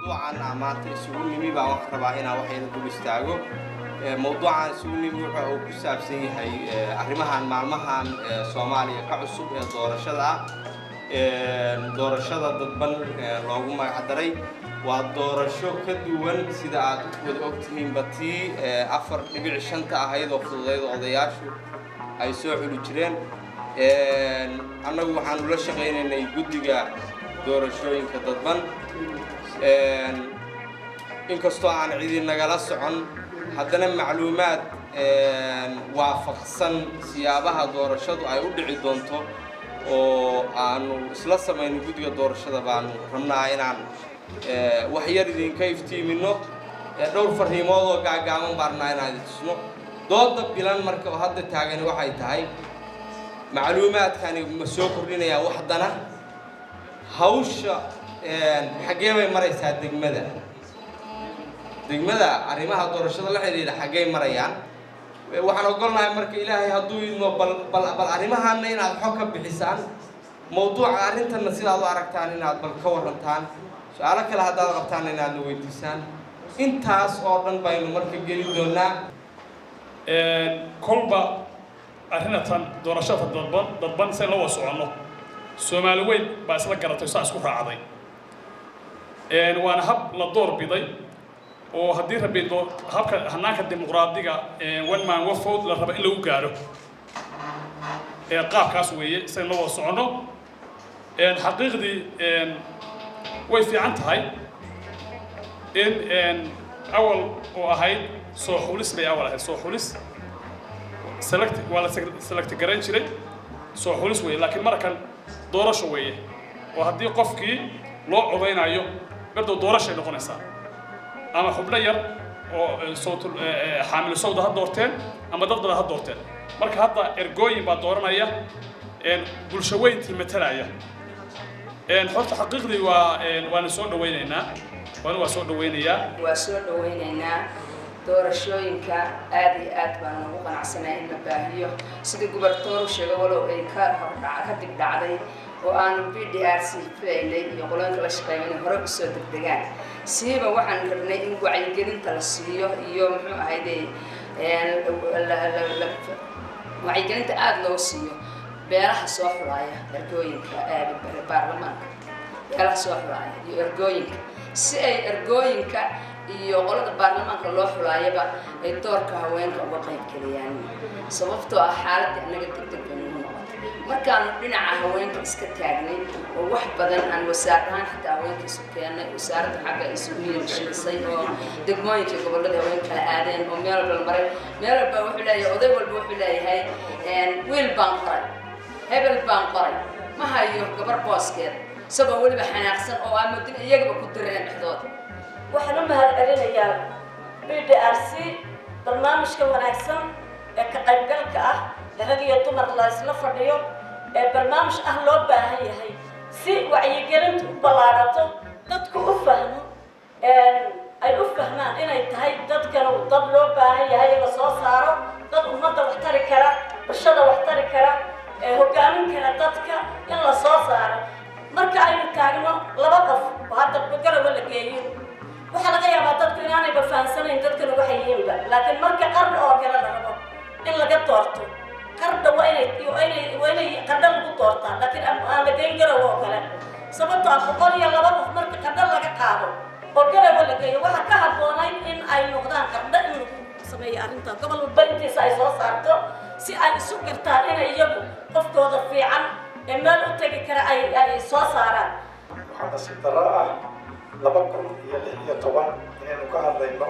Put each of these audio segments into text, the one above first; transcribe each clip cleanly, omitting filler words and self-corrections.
Mawduucan aan maanta isugu nimi baan waxaan rabaa inaan wax yar dul istaago. Mawduucan isugu nimi wuxa uu ku saabsan yahay arrimahan maalmahan Soomaaliya ka cusub ee doorashada ah, doorashada dadban loogu magacdaray. Waa doorasho ka duwan, sida aad wada ogtihiinba, tii 4.5-ta ahayd oo fududayd oo odayaashu ay soo xuli jireen. Annagu waxaanu la shaqaynaynay guddiga doorashooyinka dadban. Inkastoo aan cidi nagala socon, haddana macluumaad waafaqsan siyaabaha doorashadu ay u dhici doonto oo aanu isla samayno guddiga doorashada baanu rabnaa inaan wax yar idinka iftiimino. Dhowr fariimood oo gaagaaban baan rabnaa inaan idin tusno. Dooda bilan marka oo hadda taagani waxay tahay: macluumaadkani ma soo kordhinayaa waxdana? Hawsha xaggee bay maraysaa? Degmada arrimaha doorashada la xidhiidha xaggey marayaan? Waxaan ogolnahay marka, Ilaahay hadduu idmo, bal arrimahaana inaad xog ka bixisaan, mawduuca arrintanna sidaad u aragtaan inaad bal ka warrantaan, su-aalo kale haddaad qabtaanna inaadna weydiisaan. Intaas oo dhan baynu marka geli doonaa. Kolba arrinatan doorashada dadban sayn la wada soconno, Soomaali weyn baa isla garatay, saa isku raacday, waana hab la door biday oo haddii Rabbi habka hanaanka dimuqraadiga one man one vote la raba in lagu gaaro qaabkaas weeye. Sayn la wada soconno, xaqiiqdii way fiican tahay in awal oo ahayd soo xulis bay awal ahayd, soo xulis, select, waa la select garayn jiray, soo xulis weeye. Laakiin markan doorasho weeye, oo haddii qofkii loo codaynayo gardow doorashay noqonaysaa, ama xubno yar oo sawtul xaamilu sawda ha doorteen ama dad badan ha doorteen. Marka hadda ergooyin baa dooranaya bulsho weyntii matalaya. Horta xaqiiqdii waana soo dhawaynaynaa, waana waa soo dhawaynayaa. Waa soo dhawaynaynaa doorashooyinka, aad iyo aad baan ugu qanacsanaa in la baahiyo, sidii gubernator u sheegay, walow ay ka hordha ka dib dhacday oo aanu PDRC filaynay iyo qolooyinka la shaqeeya inay hore usoo degdegaan. Siiba waxaan rabnay in wacyigelinta la siiyo iyo muxuu ahayde, wacyigelinta aada loo siiyo beelaha soo xulaaya ergooyinka baarlamaanka, beelaha soo xulaaya iyo ergooyinka, si ay ergooyinka iyo qolada baarlamaanka loo xulaayaba ay doorka haweenka uga qayb geliyaan. Sababtoo ah xaaladii annaga deg deg bay nagu noqotay markaanu dhinaca haweenka iska taagnay oo wax badan aan wasaar ahaan xataa haweenka isu keennay, wasaaradda xagga isugu yeeshiisay oo degmooyinka, gobollada haweenka kala aadeen oo meel walba maray. Meel walba wuxuu leeyahay, oday walba wuxuu leeyahay wiil baan qoray, hebel baan qoray, ma hayo gabar booskeed, isagoo weliba xanaaqsan oo aan moodin iyagaba ku direen dhexdooda. Waxaan u mahad celinayaa PDRC barnaamijka wanaagsan ee ka qaybgalka ah ee rag iyo dumar la isla fadhiyo, ee barnaamij ah loo baahan yahay si wacyigelintu u ballaarato, dadku u fahmo, ay u fahmaan inay tahay dadkana dad loo baahan yahay in la soo saaro, dad ummadda wax tari kara, bulshada wax tari kara, ee hogaamin kara dadka in la soo saaro. Marka aynu taagno laba qof oo hadda Garawa la geeyo, waxaa laga yaabaa dadku inaanayba fahansanayn dadkana waxay yihiinba. Laakiin marka Qardho oo kale la rabo in laga doorto, Qardha waa inay Qardho lagu doortaa, laakiin aan la geyn Garowe oo kale, sababtoo ah 102 qof marka Qardho laga qaado oo Garowe la geeyo, waxaa ka habboonayd in ay noqdaan Qardho in lagu sameeyo arrinta, gobol walba intiisa ay soo saarto, si ay isu gartaan inay iyagu qofkooda fiican ee meel u tegi kara ay soo saaraan. Waxaa nasiib darro ah 2016 inaynu ka hadlayno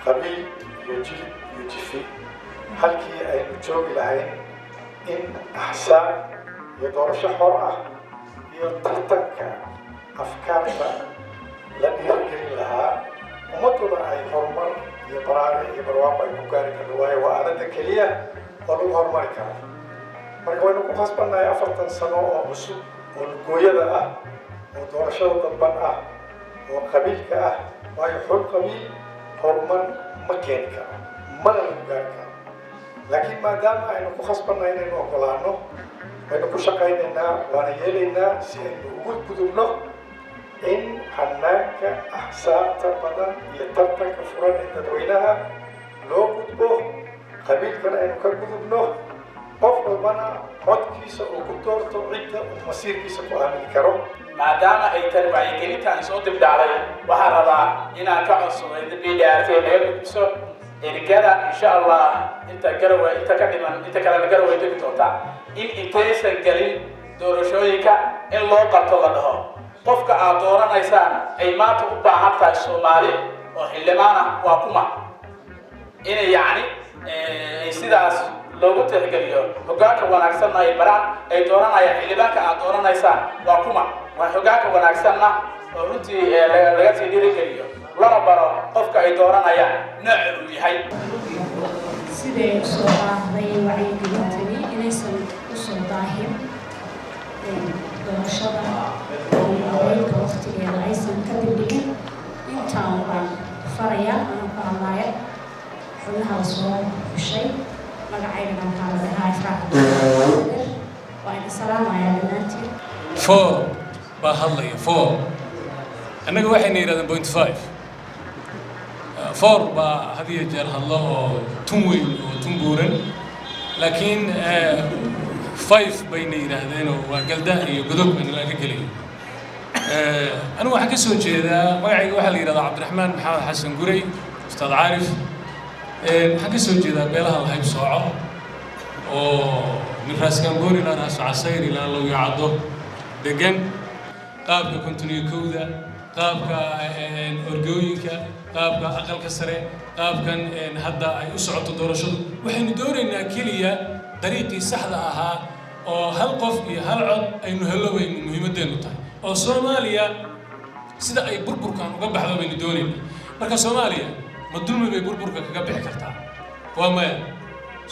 qabiil iyo jilib iyo jifi, halkii aynu joogi lahayn in axsaab iyo doorasho xor ah iyo tartanka afkaarta la dhiirigelin lahaa, ummadduna ay horumar iyo baraare iyo barwaaqo ay ku gaari karto, waayo waa aaladda keliya oo lagu horumari karo. Marka waynu ku khasbannahay 40 sano oo cusub oo lugooyada ah, oo doorashada dadban ah, oo qabiilka ah, waayo xul qabiil horumar ma keeni karo, mana lagu gaari karo. Laakiin maadaama aynu ku khasbannahay inaynu ogolaano, waynu ku shaqaynaynaa, waana yeelaynaa si aynu ugu gudubno in Hanaanka axsaabta badan iyo tartanka furan ee dadweynaha loo gudbo, qabiilkana aynu ka gudubno, qof walbana codkiisa uu ku doorto cidda uu masiirkiisa ku aamini karo. Maadaama ay tan wacyigelintan soo dibdhacday, waxaan rabaa inaan ka codsado in BDRC naga gudbiso ergada, insha Allah, inta Garowe inta ka dhiman, inta kalena Garowe tegi doonta, in intaysan gelin doorashooyinka in loo qabto, la dhaho qofka aad dooranaysaan ay maanta u baahan tahay Soomaali oo xildhibaan ah waa kuma, inay yacni ay sidaas loogu tixgeliyo, hoggaanka wanaagsanna ay baraan ay dooranayaan. Xildhibaanka aad dooranaysaan waa kuma, waa hoggaanka wanaagsanna oo runtii laga sii dhiirigeliyo, lana baro qofka ay dooranayaan nooca uu yahay. Siday usoo daahday wacyigelintani inaysan usoo daahin doorashada iyo codeynta waqtigeeda aysan ka dibdhigin, intaan baan farayaa anoo ku hadlaaya xubnaha la soo xushay. Magacaygana waxaa la dhahaa Ifraax. Waa idin salaamayaa dhammaantiin. Four baa hadlaya. Four annaga waxayna yidhahdeen 0.5. Four baa had iyo jeer hadlo oo tun weyn oo tun buuran, laakiin five bayna yidhaahdeen oo waa galda iyo godob bayna laga gelaya. Anigu waxaan ka soo jeedaa, magacayga waxaa la yidhahdaa Cabdiraxmaan Maxamed Xasan Gurey, Ustaad Caarif. Waxaan ka soo jeedaa beelaha la hayb sooco oo min Raas Gambooni ilaa Raas Casayr ilaa Lowyacaddo degan. Qaabka 51-da, qaabka orgooyinka, qaabka Aqalka Sare, qaabkan hadda ay u socoto doorashadu, waxaynu doonaynaa keliya dariiqii saxda ahaa oo hal qof iyo hal cod aynu hello baynu muhiimaddeenu tahay, oo Soomaaliya sida ay burburkan uga baxdo baynu doonaynaa. Marka Soomaaliya ma dulmi bay burburka kaga bixi kartaa? Waa maya.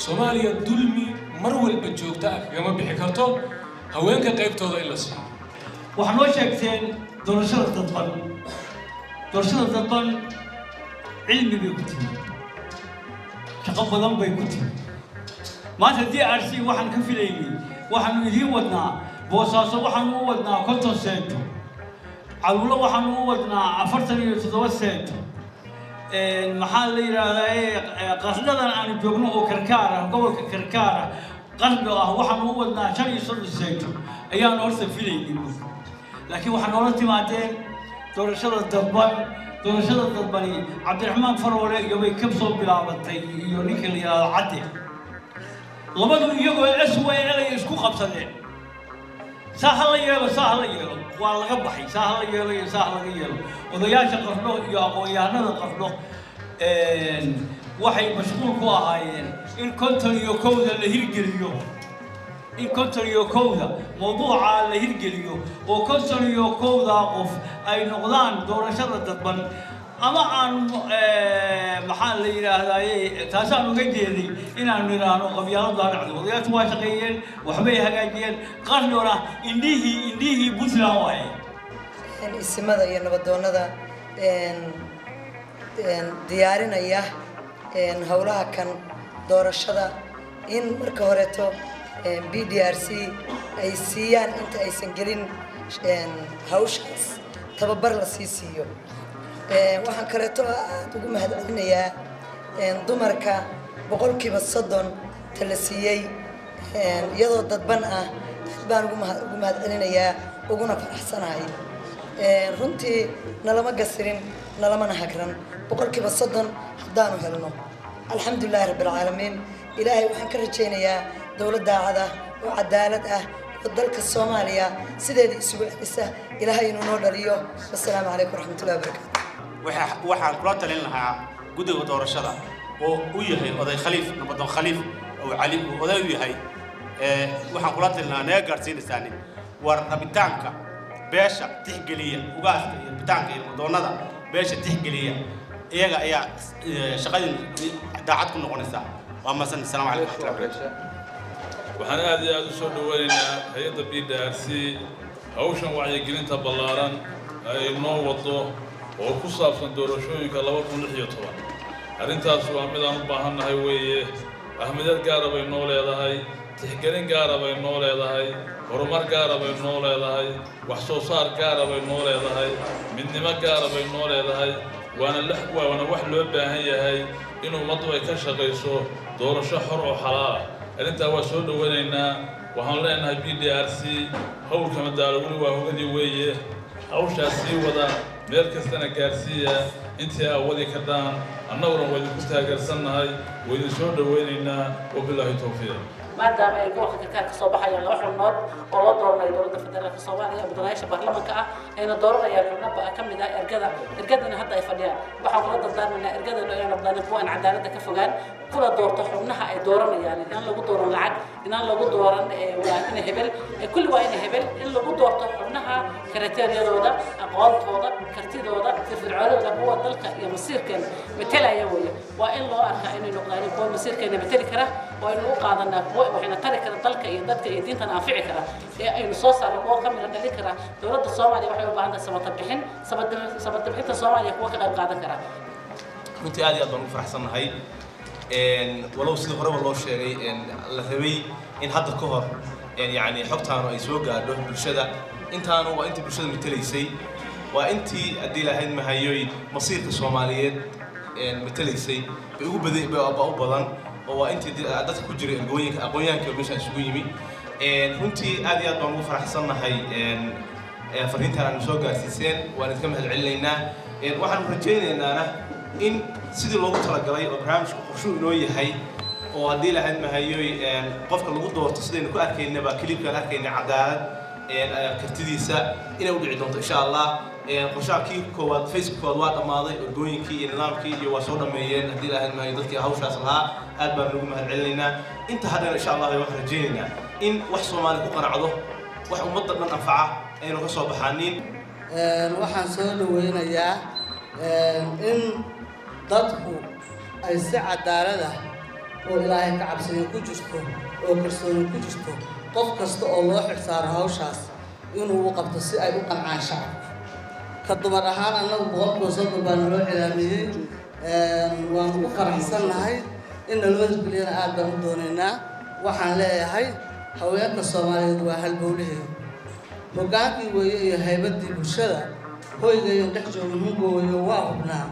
Soomaaliya dulmi mar walba joogta ah kagama bixi karto. Haweenka qaybtooda in la siiyo. Waxaa noo sheegteen doorashada dadban. Doorashada dadban cilmi bay ku timi, shaqo badan bay ku timi. Maanta DRC waxaan ka filaynay, waxaanu idiin wadnaa Boosaaso, waxaanu u wadnaa 50 seeto, Caluulo waxaanu u wadnaa 47 seeto, maxaa la yidhaahdaa, Qardhadan aanu joogno oo Karkaar ah, gobolka Karkaar ah, Qardho ah, waxaanu u wadnaa 35 seeto ayaanu horta filaynay. Laakiin waxaa noola timaadeen doorashada dadban. Doorashada dadbani Cabdiraxmaan Faroole iyo bay ka soo bilaabatay iyo ninka la yidhahdo Cadde. Labadu iyagoo SYL ay isku qabsadeen, saa ha la yeelo, saa ha la yeelo, waa laga baxay. Saa ha la yeelo iyo saa ha laga yeelo, odayaasha Qardho iyo aqoon-yahanada Qardho waxay mashquul ku ahaayeen in 51-da la hirgeliyo, in 51-da mawduuca la hirgeliyo, oo 51-da qof ay noqdaan doorashada dadban. Ama aan maxaa la yidhaahdaaye, taasaan uga jeeday inaanu idhaahno qabyaaladu ha dhacdo. Odayaashu waa shaqeeyeen, waxbay hagaajiyeen. Qardhona indhihii Puntland waaye. Isimada iyo nabadoonada diyaarinaya howlaha kan doorashada in marka horeeto BDRC ay siiyaan, inta aysan gelin hawshaas, tababar la sii siiyo. Waxaan kaleeto aada ugu mahadcelinayaa dumarka 30% ta la siiyey iyadoo dadban ah. Aad baan ugu mahadcelinayaa uguna faraxsanahay. Runtii nalama gasirin, nalamana hagran. 30% haddaanu helno, alxamdulilaahi rabbi alcaalamiin. Ilaahay waxaan ka rajaynayaa dowlad daacad ah oo cadaalad ah oo dalka Soomaaliya sideeda isugu celisa Ilaahay inuu noo dhaliyo. Wasalaamu calaykum waraxmatullahi wabarakaatu. Waxaan kula talin lahaa guddiga doorashada oo u yahay oday Khaliif, nabadoon Khaliif oo Cali uu oday u yahay, waxaan kula talin lahaa naga gaadhsiinaysaanin war rabitaanka beesha tixgeliya, ugaaska iyo rabitaanka iyo nabadoonnada beesha tixgeliya. Iyaga ayaa shaqadii daacad ku noqonaysaa. Waa masan. Asalaamu calaykum waraxmatullahi wabarakatu. Waxaan aad iyo aad u soo dhawaynaynaa hay-adda BDRC hawshan wacyigelinta ballaaran ay noo wado oo ku saabsan doorashooyinka 2016. Arrintaas waa mid aan u baahannahay weeye. Ahmiyad gaara bay noo leedahay, tixgelin gaara bay noo leedahay. Horumar gaara bay noo leedahay, wax soo saar gaara bay noo leedahay, midnimo gaara bay noo leedahay. Waana wax loo baahan yahay in ummaddu ay ka shaqayso doorasho xor oo xalaal ah. Arrintaa waa soo dhowanaynaa. Waxaanu leenahay BDRC howlkama daalo, weli waa hogadii weeye. Hawshaas sii wada, meel kastana gaarsiiya intii aa wadi kardhaan. Annaguna waa idinku taageersannahay, waa idin soo dhowaynaynaa. Wabilaahi towfiiq. Maadaama ay gobolka Karkaar kasoo baxayaan laba xubnood oo loo dooranayo dowladda federaalka Soomaaliya, mudanayaasha baarlamaanka ah ayna dooranayaan xubno ka mid ah ergada, ergadana hadda ay fadhiyaan, waxaan kula dardaarmaynaa ergadana inay noqdaan kuwa aan cadaaladda ka fogaan, kuna doorto xubnaha ay dooranayaan. Inaan lagu dooran lacag, inaan lagu dooran waa ina hebel, kulli waa ina hebel, in lagu doorto xubnaha criteria-dooda, aqoontooda, kartidooda, firfircoonidooda, kuwa dalka iyo masiirkeena metelaya weeye. Waa in loo arkaa inay noqdaan kuwa masiirkeena meteli kara oo aynu u qaadanaa kuwa waxayna tari kara dalka iyo dadka iyo diintana anfici kara ee aynu soo saarno kuwa ka mira dhalin kara. Dowladda Soomaaliya waxay u baahan tahay samata bixin, samata bixinta Soomaaliya kuwa ka qayb qaadan kara. Runtii aad iyo aad baan ugu faraxsannahay. Walow sidii horeba loo sheegay la rabay in hadda ka hor yacni xogtaanu ay soo gaadho bulshada. Intaanu waa intii bulshada matelaysay, waa intii haddii lahayd mahayoy masiirka Soomaaliyeed matelaysay bay ugu badan, baa u badan, oo waa intii dadka ku jiray ergooyinka, aqoonyahanka meeshaan isugu yimi. Runtii aad iyo aad baan ugu faraxsannahay fariintan aanu soo gaarsiiseen, waan idinka mahad celinaynaa. Waxaanu rajaynaynaa in sidii loogu talagalay oo barnaamijku qorshuhu inoo yahay, oo haddii lahayd mahayoy qofka lagu doorto sidaynu ku arkaynaba clip-kaan arkayna, cadaalad, kartidiisa inay u dhici doonto, insha Allah. Qorshaha kii koowaad, phase-ka koowaad waa dhammaaday. Ergooyinkii iyo nidaamkii iyo waa soo dhammeeyeen haddii lahayd mahayo dadkii hawshaas lahaa. Aad baan ugu mahad celinaynaa. Inta haddana, insha Allah, waxaan rajaynaynaa in wax Soomaali ku qanacdo, wax ummadda dhan anfaca aynu ka soo baxaanin. Waxaan soo dhaweynayaa in dadku ay si cadaalad ah oo Ilaahay ka cabsiga ku jirto oo kalsooni ku jirto, qof kasta oo loo xilsaaro hawshaas inuu u qabto si ay u qancaan shacabka. Ka dumar ahaan, annagu 30% baa naloo cilaamiyey. Waanu ku faraxsannahay in naloo hirgeliyana, aad baan u doonaynaa. Waxaan leeyahay haweenka Soomaaliyeed waa halbowlihii, hoggaankii weeye iyo haybaddii bulshada. Hoygayan dhex joogin hungooyo waa hubnaa,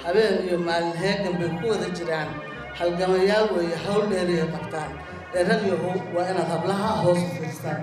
habeen iyo maalin heegan bay ku wada jiraan. Halgamayaal weeye, hawl dheeriyay qabtaan. Ee rag yahow, waa inaad hablaha hoos u fiirstaan.